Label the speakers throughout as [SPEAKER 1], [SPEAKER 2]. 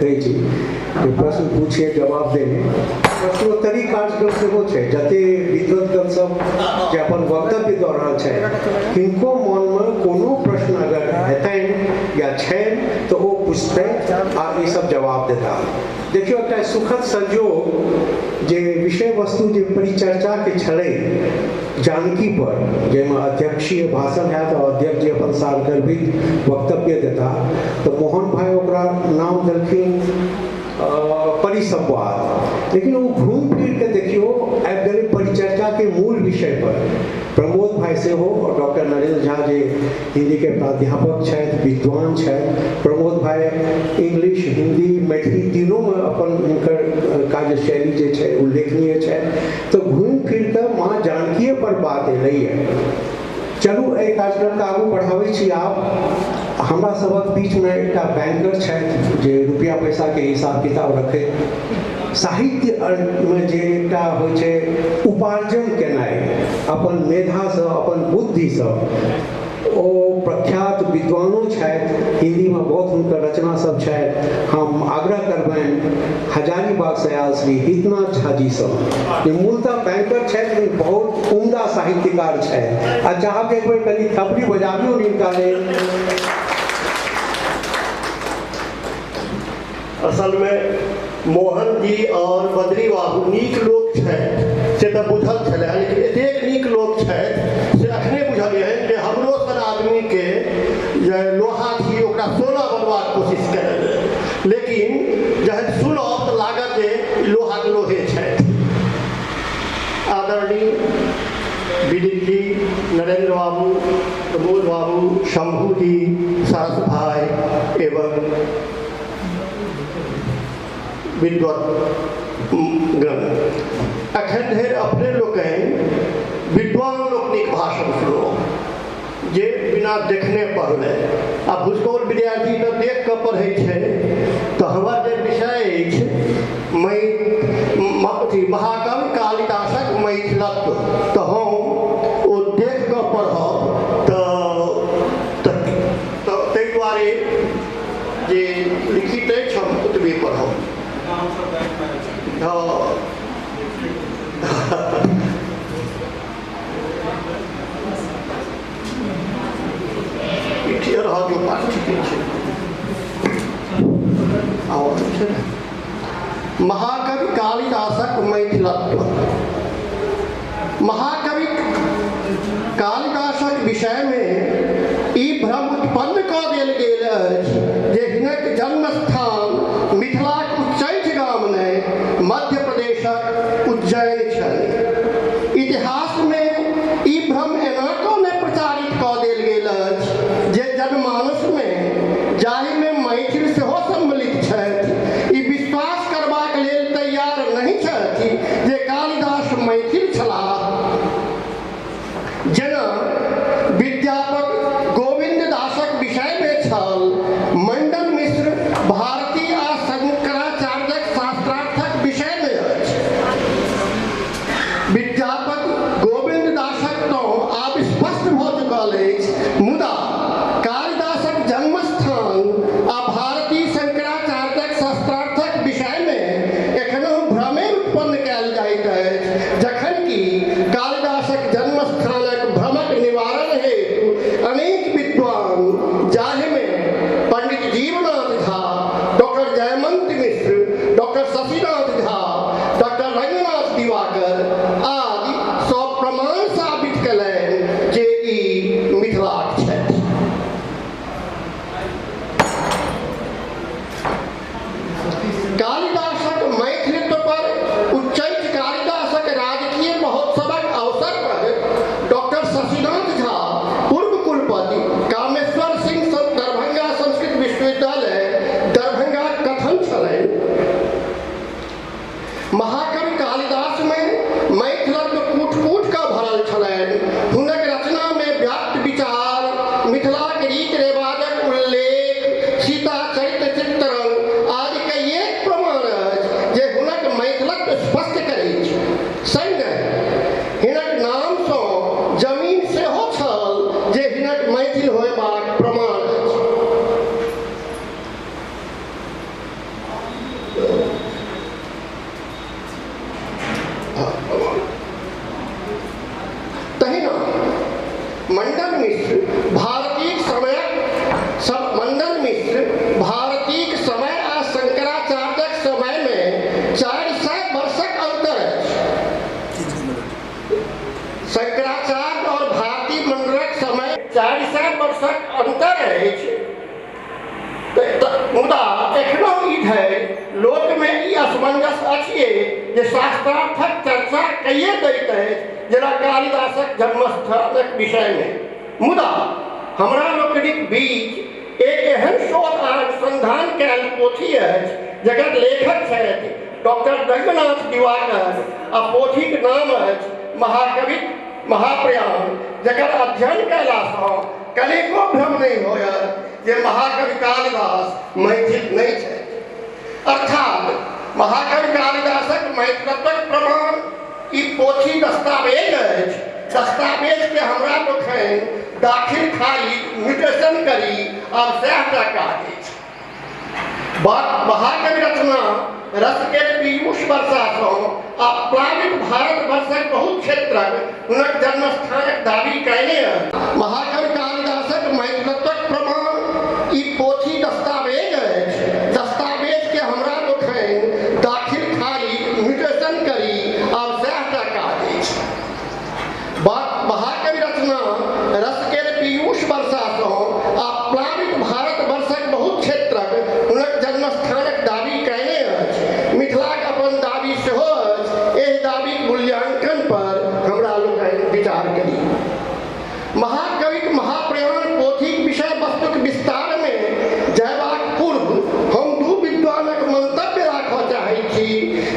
[SPEAKER 1] कहै छी जे प्रश्न पूछिए जवाब देने। प्रश्नोत्तरी कार्यक्रम सेहो छै। जते विद्वतगण सब जे अपन वक्तव्य दऽ रहल छथि, किनको मनमे कोनो प्रश्न अगर हेतनि या छनि तऽ ओ पुछतै आ ई सब जवाब देता। देखियौ, एकटा सुखद संयोग जे विषय वस्तु जे परिचर्चाके छलै जानकी पर, जाहिमे अध्यक्षीय भाषण हैत और अध्यक्ष जी अपन सारगर्भित वक्तव्य देता, तऽ मोहन भाई ओकरा नाम देलखिन परिसंवाद, लेकिन ओ घूम फिर के देखियो आबि गेलै परिचर्चा के मूल विषय पर। प्रमोद भाई सेहो और डॉक्टर नरेंद्र झा जे हिंदी के प्राध्यापक छथि, विद्वान छथि। प्रमोद भाई इंग्लिश, हिंदी, मैथिली तीनों में अपन हुनकर कार्यशैली जे छै उल्लेखनीय छै। तऽ घूमि फिर कऽ माँ जानकीए पर बात एलैए। चलू, एहि कार्यक्रमके आगू बढ़ाबै छी। आब हमरा सभक बीचमे एकटा बैंकर छथि जे रुपया पैसाके हिसाब किताब रखैत साहित्यमे जे एकटा होइ छै उपार्जन केनाइ अपन मेधासँ, अपन बुद्धिसँ, ओ प्रख्यात विद्वानो छथि। हिन्दीमे बहुत हुनकर रचना सब छथि। हम आग्रह करबनि हजारीबागसँ आयल श्री हितनाथ झा जीसँ, जे मूलतः बैंकर छथि लेकिन बहुत उम्दा साहित्यकार छथि, आ चाहब एक बेर कनि थपड़ी बजाबियौ हिनका लेल।
[SPEAKER 2] असल में मोहन जी और बद्री बाबू नीक लोक छथि से तऽ बुझल छलै, लेकिन एतेक नीक लोक छथि से अखने बुझलियै जे हमरो सन आदमीके जे लोहा छी ओकरा सोना बनबाक कोशिश करल, लेकिन जहन सुनब तऽ लागत जे ई लोहाके लोहे छथि। आदरणीय विदित जी, नरेंद्र बाबू, प्रमोद बाबू, शंभू जी, सरस भाई एवं विद्वत गण, एखन धरि अपने लोकनि विद्वान लोकनिक भाषण सुनलहुँ जे बिना देखने पढ़ले, आ भूसकौल विद्यार्थी तऽ देख कऽ पढ़ै छै। तऽ हमर जे विषय अछि अथी महाकवि कालिदासक मैथिलत्व, तऽ हम ओ देख कऽ पढ़ब तऽ ताहि दुआरे जे लिखित अछि हम ओतबे पढ़ब। हँ, रहऽ दियौ, पाठ ठीके छै। आओर छै ने महाकवि कालिदासक मैथिलत्व। महाकवि कालिदासक विषयमे ई भ्रम उत्पन्न कऽ देल गेल अछि जे हिनक जन्मस्थान मिथिलाक उच्चैठ गाम नहि, मध्य प्रदेशक उज्जैन छल। इतिहासमे ई भ्रम एना कऽ नहि प्रचारित कऽ देल गेल अछि जे जनमानसमे, जाहिमे मैथिल सेहो सम्मिलित छथि, ई विश्वास करबाक लेल तैयार नहि छथि जे कालिदास मैथिल छलाह। जेना विद्या अछि। मुदा एखनहुँ ई धरि लोकमे ई असमंजस अछिए जे शास्त्रार्थक चर्चा कइए दैत अछि, जेना कालिदासक जन्मस्थानक विषयमे। मुदा हमरा लोकनिक बीच एक एहन शोध आ अनुसंधान कयल पोथी अछि जकर लेखक छथि डॉक्टर रंगनाथ दिवाकर आ पोथीक नाम अछि महाकविक महाप्रयाण, जकर अध्ययन कयलासँ कनेको भ्रम नहि होयत जे महाकवि कालिदास मैथिल नहि छथि। अर्थात महाकवि कालिदासक मैथिलत्वक प्रमाण ई पोथी दस्तावेज अछि। दस्तावेजके हमरा लोकनि दाखिल खारिज म्यूटेशन करी, आब सएह टा काज अछि। महाकवि रचना रस के पीयूष वर्षासँ आ प्लावित भारतवर्षक बहुत क्षेत्रक हुनक जन्मस्थानक दावी कयने अछि। महाकवि कालिदासक मैथिलत्वक प्रमाण ई पोथी दस्तावेज अछि। दस्तावेजके हमरा लोकनि दाखिल खारिज म्यूटेशन करी, आब सएह टा काज अछि। महाकवि रचना रस केर पीयूष वर्षासँ आ प्लावित भारतवर्षक बहुत क्षेत्रक हुनक जन्मस्थानक दावी कयने अछि। मिथिलाक अपन दावी सेहो अछि। एहि दावीक मूल्यांकन पर हमरा लोकनि विचार करी। महाकविक महाप्रयाण पोथीक विषय वस्तुक विस्तारमे जयबाक पूर्व हम दू विद्वानक मंतव्य राखऽ चाहैत छी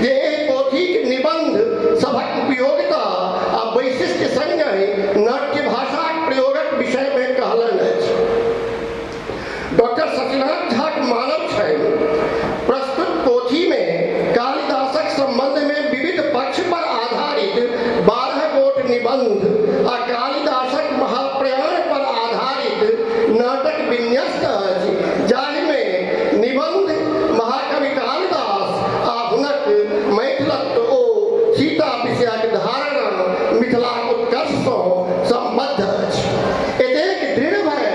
[SPEAKER 2] जे एहि पोथीक निबंध सभक उपयोगिता आ वैशिष्ट्य संगहि नाट्य भाषाक प्रयोगक विषयमे कहलनि अछि। डॉक्टर शशिनाथ झाक मानब छनि, प्रस्तुत पोथीमे कालिदासक सम्बन्धमे विविध पक्ष पर आधारित 12 गोट निबंध आ कालिदासक महाप्रयाण पर आधारित नाटक विन्यस्त अछि, जाहिमे निबंध महाकवि कालिदास आ हुनक मैथिलत्व ओ सीता विषयक धारणा मिथिलाक उत्कर्षसँ सम्बद्ध अछि। एतेक दृढ़ भए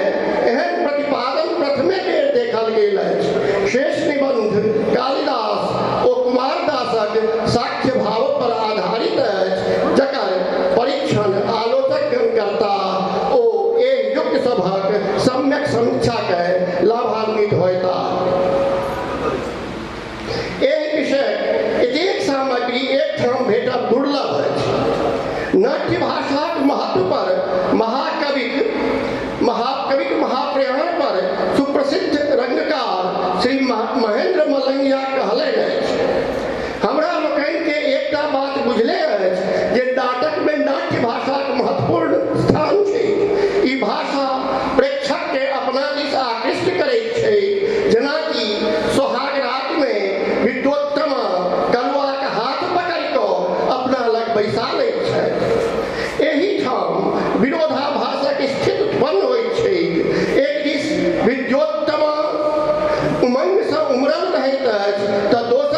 [SPEAKER 2] एहन प्रतिपादन प्रथमे बेर देखल गेल अछि। शेष निबंध कालिदास ओ कुमारदासक साख्य भाव पर आधारित अछि, जकर परीक्षण आलोचकगण करताह ओ एहि युक्त सभक सम्यक समीक्षा कए लाभान्वित होयताह। एहि विषयक एतेक सामग्री एकठाम भेटब दुर्लभ अछि। नाट्य भाषाक महत्व पर महाकविक महाकविक महाप्रयाण पर सुप्रसिद्ध रंगकार श्री महेंद्र मलंगिया कहलनि अछि, हमरा लोकनिके एकटा बात बुझले अछि जे नाटकमे नाट्य भाषाक महत्वपूर्ण स्थान छै। ई भाषा प्रेक्षकके अपना दिस आकृष्ट करैत छै, जेनाकि सोहाग रातिमे विद्योत्तमा कलुआक हाथ पकड़ि कऽ अपना लग बैसा लैत छथि। एहि ठाम विरोधाभासक स्थिति उत्पन्न होइत छैक। एक दिस विद्योत्तमा उमंगसँ उमड़ल रहैत अछि तऽ दोसर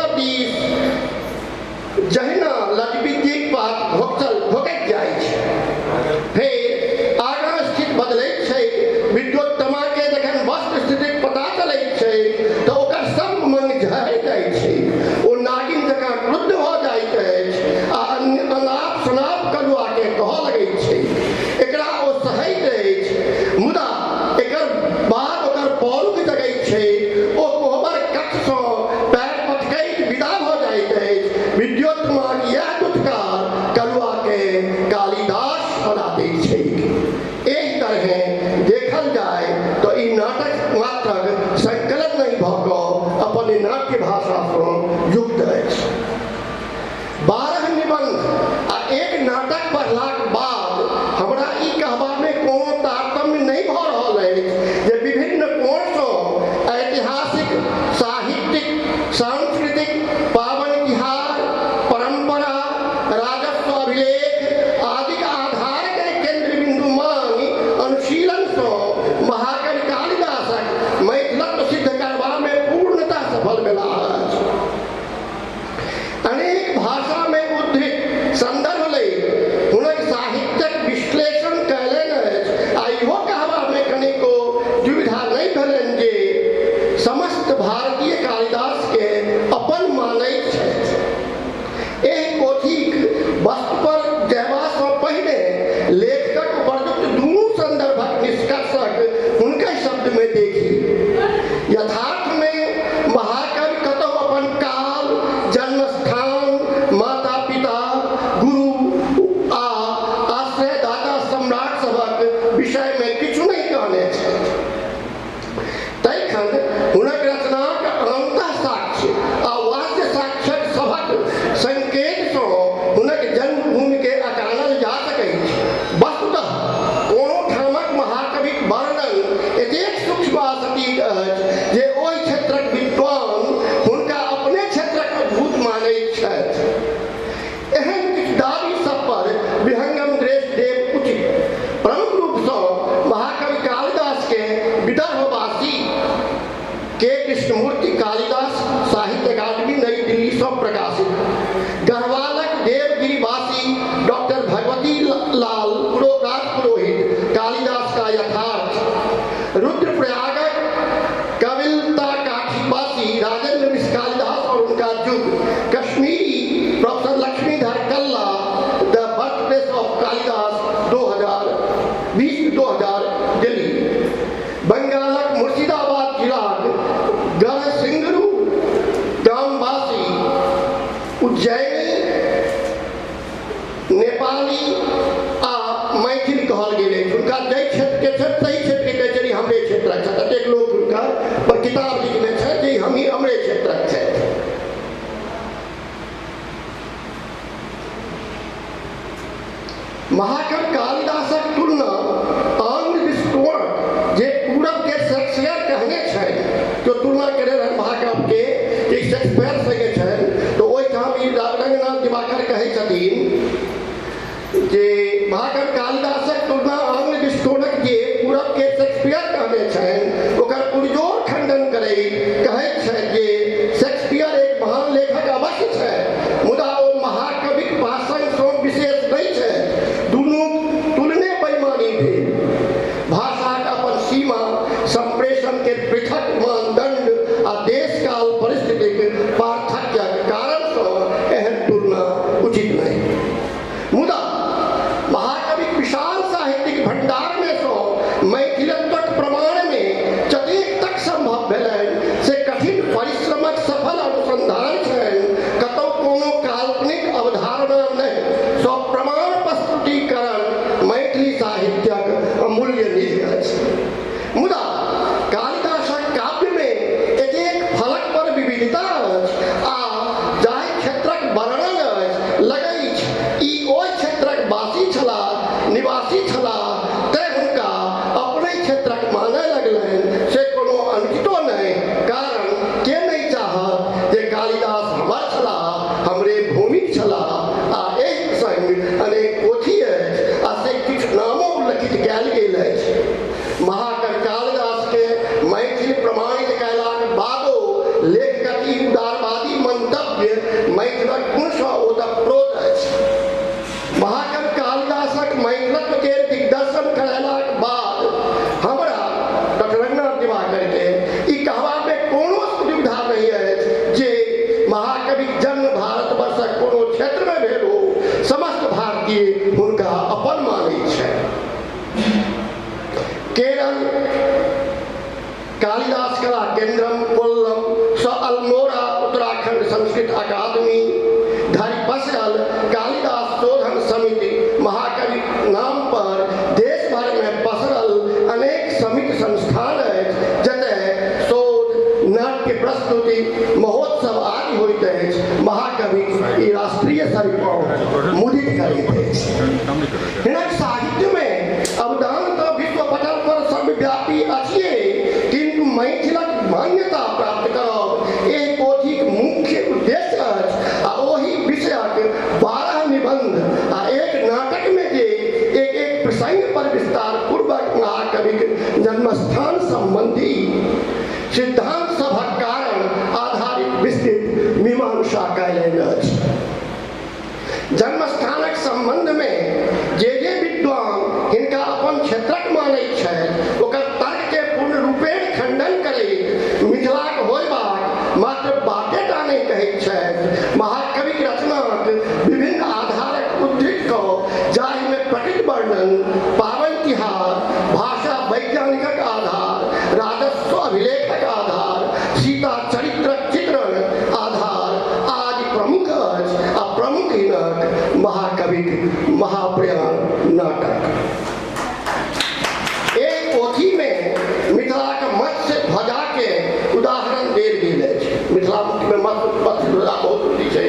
[SPEAKER 2] प्रकाशित। गढ़वालक देवगिरिवासी डॉक्टर भगवती लाल राजपुरोहित कालिदास का यथार्थ। रुद्रप्रयागक कविलता काठीवासी राजेंद्र मिश्र कालिदास और उनका युग। Kashmiri professor Laxmidhar Kalla the birth place of Kalidas 2020 2000 Delhi. बंगालक मुर्शिदाबाद जिलाक गढ़सिंगरू गामवासी उज्जैनी, नेपाली आ मैथिल कहल गेल अछि। हुनका जाहि क्षेत्रके छथि ताहि क्षेत्रके कहै छनि हमरे क्षेत्रक छथि। एतेक लोक हुनकर पर किताब लिखने छथि जे हमही हमरे क्षेत्रक छथि। महाकवि कालिदासक तुलना आंग्ल दृष्टिकोण जे पूरब के शेक्सपियर कहने छनि, जो तुलना करे रहन महाकवि के जे शेक्सपियर संगे छनि, तऽ ओहिठाम ई रंगनाथ दिवाकर कहै छथिन जे महाकवि कालिदासक तुलना आंग्ल दृष्टिकोणक जे पूरब के शेक्सपियर कहने छनि ओकर पुरजोर खंडन करैत कहैत छथि जे शेक्सपियर एक महान लेखक अवश्य छथि, मुदा ओ महाकविक भाषणसँ विशेष नहि छथि। दुनू तुलने बेईमानी भेल। भाषाक अपन सीमा, संप्रेषण के पृथक मानदंड आ देश काल परिस्थितिक पार्थक्यक कारणसँ एहन तुलना उचित नहि। मुदा महाकविक विशाल साहित्यिक भंडारमे सँ मैथिलत्वक प्रमाणमे जतेक तक संभव भेलनि से कठिन परिश्रमक सफल अनुसंधान छनि, कतौ कोनो काल्पनिक अवधारणा नहि। सब प्रमाण प्रस्तुतिकरण मैथिली साहित्यक अमूल्य निधि अछि। मुदा कालिदासक काव्यमे एतेक फलक पर विविधता अछि आ जाहि क्षेत्रक वर्णन अछि, लगैछ ई ओहि क्षेत्रक वासी छलाह, निवासी छलाह, तें हुनका अपने क्षेत्रक मानय लगलनि से कोनो अनुचितो नहि। कारण के नहि चाहत जे कालिदास हमर छलाह, हमरे भूमिक छलाह। आ एहि प्रसंग अनेक पोथी अछि आ से किछु नामो उल्लिखित कयल गेल अछि। महाकवि कालिदास के मैथिल प्रमाणित कयलाक बादो लेखकक ई उदारवादी मंतव्य मैथिलक गुणसँ ओतप्रोत अछि। महाकवि कालिदासक मैथिलत्व के दिग्दर्शन करेलाक बाद हमरा डॉक्टर रंगनाथ दिवाकर के ई कहबामे कोनो दुविधा नहि अछि जे महाकविक जन्म भारतवर्षक कोनो क्षेत्रमे भेल हो, समस्त भारतीय हुनका अपन मानैत छथि। केरल कालिदास कला केंद्रम कोल्लम स अल्मोड़ा उत्तराखंड संस्कृत अकादमी धरि पसरल कालिदास शोधन समिति महाकवि नाम पर देश भर में पसरल अनेक समिति संस्थान अछि, जतय शोध, नाट्य प्रस्तुति, महोत्सव आदि होइत अछि। महाकवि ई राष्ट्रीय सरिपहुँ मुदित करैत अछि। हिनक साहित्यमे अवदान तऽ विश्व पटल पर सर्वव्यापी अछिए, किन्तु मैथिलक मान्यता प्राप्त करब एहि पोथीक मुख्य उद्देश्य अछि। आ ओहि विषयक 12 निबंध आ एक नाटकमे जे एक एक प्रसंग पर विस्तार पूर्वक महाकविक जन्मस्थान संबंधी सिद्धांत सभक कारण आधारित विस्तृत मीमांसा कयलनि अछि। जन्मस्थानक संबंधमे जे जे विद्वान हिनका अपन क्षेत्रक मानैत छथि ओकर तर्कके पूर्ण रूपेण खंडन करैत मिथिलाक होयबाक मात्र बातेटा नहि कहैत छथि, महाकविक रचनाक विभिन्न आधारक उद्धृत कऽ जाहिमे प्रकृति वर्णन, पाबनि तिहार, भाषा वैज्ञानिकक आधार, राजस्व अभिलेखक आधार, सीता चरित्रक चित्रण आधार आदि प्रमुख अछि। आ प्रमुख हिनक महाकविक महाप्रयाण नाटक। एक पोथीमे मिथिलाक मत्स्य ध्वजाके उदाहरण देल गेल अछि। मिथिलामे मत्स्य ध्वजा बहुत जरूरी छै।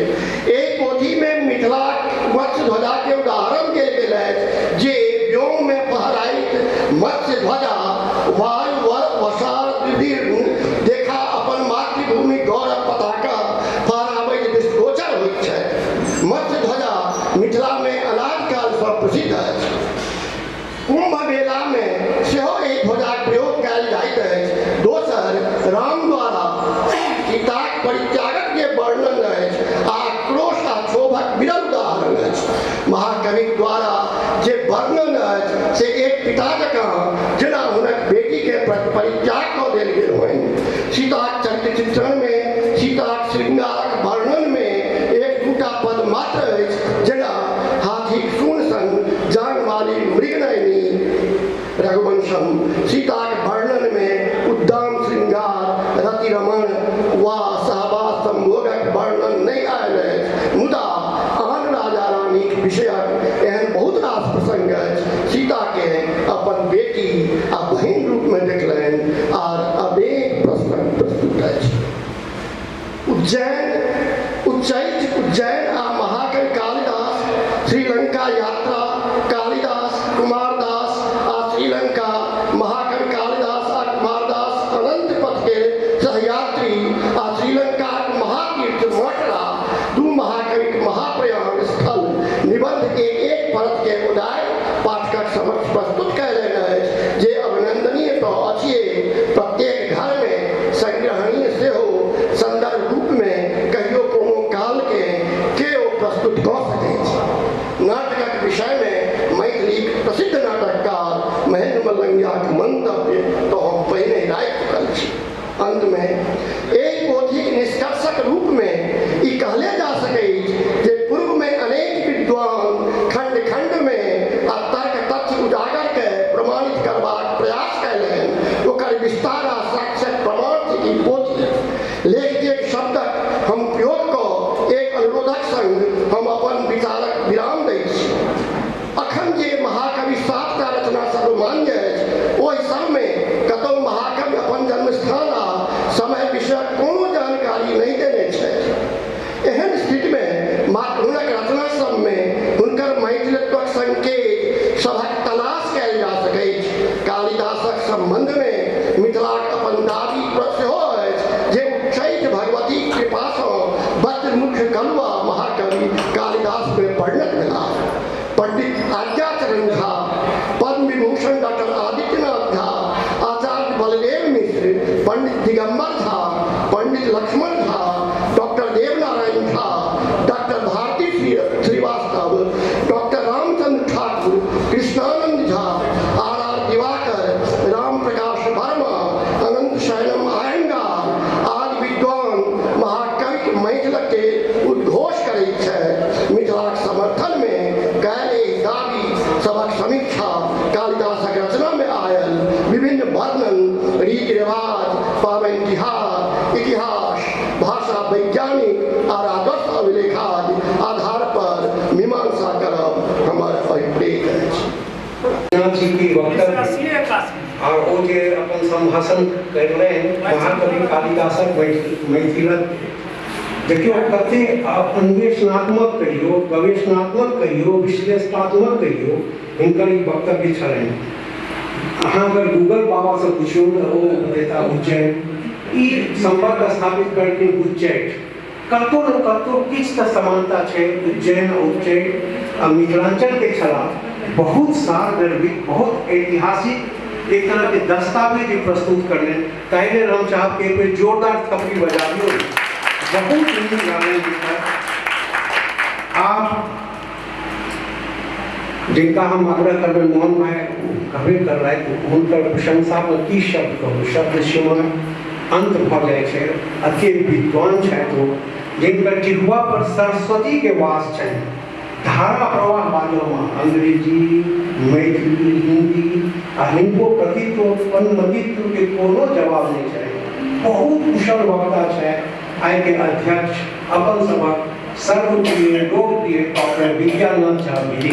[SPEAKER 2] एहि पोथीमे मिथिलाक मत्स्य ध्वजाके उदाहरण देल गेल अछि जे व्योममे फहराइत मत्स्य ध्वजा वायु वसार देखा अपन मातृभूमि गौरव पताका फहराबैत दृष्टिगोचर होइत छथि। मत्स्य ध्वजा मिथिलामे अनादिकालसँ प्रसिद्ध अछि। कुंभ मेलामे सेहो एहि ध्वजाक प्रयोग कयल जाइत अछि। दोसर, राम द्वारा सीताक परित्यागक जे वर्णन अछि अछि आ आक्रोश आ क्षोभक विरल उदाहरण अछि। महाकविक द्वारा जे वर्णन अछि से एक पिता जकाँ जेना हुनक बेटीके परित्याग कऽ देल गेल होइन। सीताक चरित्र चित्रणमे, सीताक श्रृंगारक वर्णनमे एक दूटा पद मात्र अछि, जेना हाथीक सून सन जांगवाली मृगनयनी रघुवंशम। सीताक वर्णनमे उद्दाम श्रृंगार, रतिरमण वा सहवास संभोगक वर्णन नहि आयल अछि, मुदा आन राजा रानीक विषयक एहन बहुत रास प्रसंग अछि। सीताकेँ अपन बेटी आ बहिन रूपमे देखलनि आर अनेक प्रसंग प्रस्तुत अछि। उज्जैन, उच्चैठ, उज्जैन आ महाकवि कालिदास, श्रीलंका यात्रा, कालिदास, कुमारदास आ श्रीलंका, महाकवि कालिदास आ कुमारदास अनंत पथ के सहयात्री आ श्रीलंकाक महातीर्थ मटरा, दू महाकविक महाप्रयाण स्थल निबंध एक एक परत के उदाय पाठकक समक्ष प्रस्तुत कयलनि अछि, जे अभिनंदनीय तऽ अछिए, प्रत्येक घरमे संग्रहणीय सेहो। संदर्भ रूपमे कहियो कोनो कालकेँ केओ प्रस्तुत कऽ सकैछ। नाटकक विषयमे मैथिलीक प्रसिद्ध नाटककार महेन्द्र मलंगियाक मंतव्य तऽ हम पहिने राखि चुकल छी। अन्तमे एहि पोथीक निष्कर्षक रूपमे ई कहले जा सकैछ जे पूर्वमे अनेक विद्वान खंड खंडमे आ तर्क तथ्य उजागर कए प्रमाणित करबाक प्रयास कयलनि, ओकर विस्तार आ साक्ष्यक प्रमाण थिक ई पोथी। लेखकीय शब्दक हम उपयोग कऽ एक अनुरोधक संग हम अपन विचारक विराम दैत छी। अखन जे महाकवि सातटा रचना सर्वमान्य अछि, ओहि सबमे कतहु महाकवि अपन जन्मस्थान आ समय विषयक कोनो जानकारी नहि देने छथि। एहन स्थितिमे मात्र हुनक रचना सबमे हुनकर मैथिलत्वक संकेत सभक तलाश कयल जा सकैछ। कालिदासक सम्बन्धमे मिथिलाक अपन दाबी सेहो अछि जे उच्चैठ भगवतीक कृपासँ वज्रमुख कलुआ महाकवि कालिदासमे परिणत भेलाह। Pandit Agyacharan Jha, Padma Vibhushan doctor Adityanath Jha, Acharya Baldev Mishra, Pandit Digambar Jha, Pandit Lakshman Jha, doctor Devnarayan Jha, doctor Bharti Srivastava, doctor Ramchandra Thakur, Krishnanand Jha, R R Diwakar, Ram Prakash Verma, Anant Shailam Iyengar आदि विद्वान महाकवि मैथिलक के उद्घोष करैत छथि। मिथिलाक समर्थन मे कयल एहि दाबी सभक समीक्षा कालिदासक रचना मे आयल विभिन्न वर्णन, रीति रिवाज, पाबनि तिहार, इतिहास, भाषा वैज्ञानिक आर आदर्श अभिलेखादि आधार पर मीमांसा करब हमर अभिप्रेत अछि।
[SPEAKER 1] जी की वक्तव्य आ ओ जे अपन संभाषण करलनि महाकवि कालिदासक मैथिलक, देखियौ कते अन्वेषणात्मक कहियौ, गवेषणात्मक कहियौ, विश्लेषणात्मक कहियौ, हिनकर ई वक्तव्य छलनि। अहाँ अगर गूगल बाबासँ पुछियौ तऽ ओ देता उज्जैन। ई सम्पर्क स्थापित करलखिन उच्चैठ, कतहु ने कतहु किछु तऽ समानता छै उज्जैन आ उच्चैठ आ मिथिलाञ्चलके छलाह। बहुत सारगर्भित, बहुत ऐतिहासिक एक तरहके दस्तावेज प्रस्तुत करलनि, ताहि लेल हम चाहब कि एक बेर जोरदार थपड़ी बजाबियौ। बहुत नीक लागल हिनकर। आब जिनका हम आग्रह करबै, मोहन भाई कहबे करलथि, हुनकर प्रशंसामे की शब्द कहू, शब्द सीमा अन्त भऽ जाइ छै। अति विद्वान छथि ओ, जिनकर जिह्वा पर सरस्वतीके वास छनि। धारा प्रवाह बाजऽमे अंग्रेजी, मैथिली, हिंदी आ हिनको प्रतित्व के कोनो जवाब नहि छनि। बहुत कुशल वक्ता छथि आइके अध्यक्ष, अपन सभक सर्वप्रिय लोकप्रिय डॉक्टर विद्यानाथ झा मिरी।